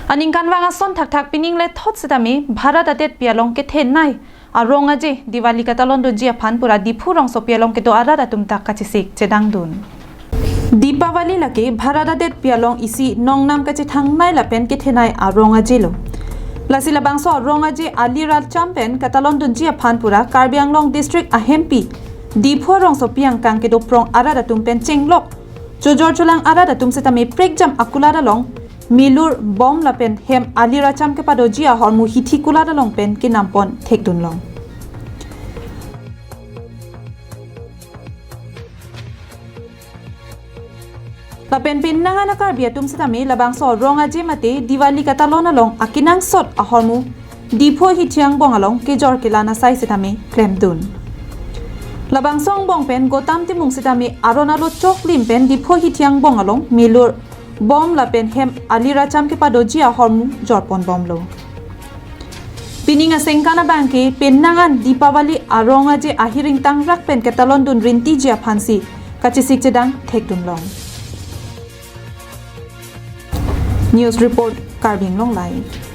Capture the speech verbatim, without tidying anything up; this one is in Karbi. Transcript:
Aningkanvang ason thakthak pining lethot sitame Bharat adetpi along kethenei arong aje Diwali katalon doji aphan pura Diphu rongsopi along kedo arat atum ta kachesik chedangdun. Dipavali lake Bharat adetpi along isi nongnam kachethangnei lapen kethenei arong aje lo. Lasi labangso arong aje ali racham pen katalon dunji aphan pura Karbi Anglong district ahempi Diphu rongsopi angkang kedo prong arat atum pen chenglok chojor cholang arat atum sitame prekjam akulat along milur bom lapen hem ali racham kepadoji ahormu hithi kulat along pen kenampon thekdunlong. Lapen pinnangan a-Karbi atum sitame labangso arong aje mate Diwali katalon along akenangsot ahormu Diphu hithi angbong along kejor kelan asai sitame klemdun. Labangso angbong pen Gotam Timung sitame aron alo choklim pen Diphu hithi angbong along milur bom lapen hem ali racham kepadoji ahormu jorpon bomlo. Pining asengkan abangke pinnangan Dipavali arong aje ahiring tangrak pen ketalon dun rintiji aphansi kachesik chedang thekdunlong. News report, Karbi Anglong Live.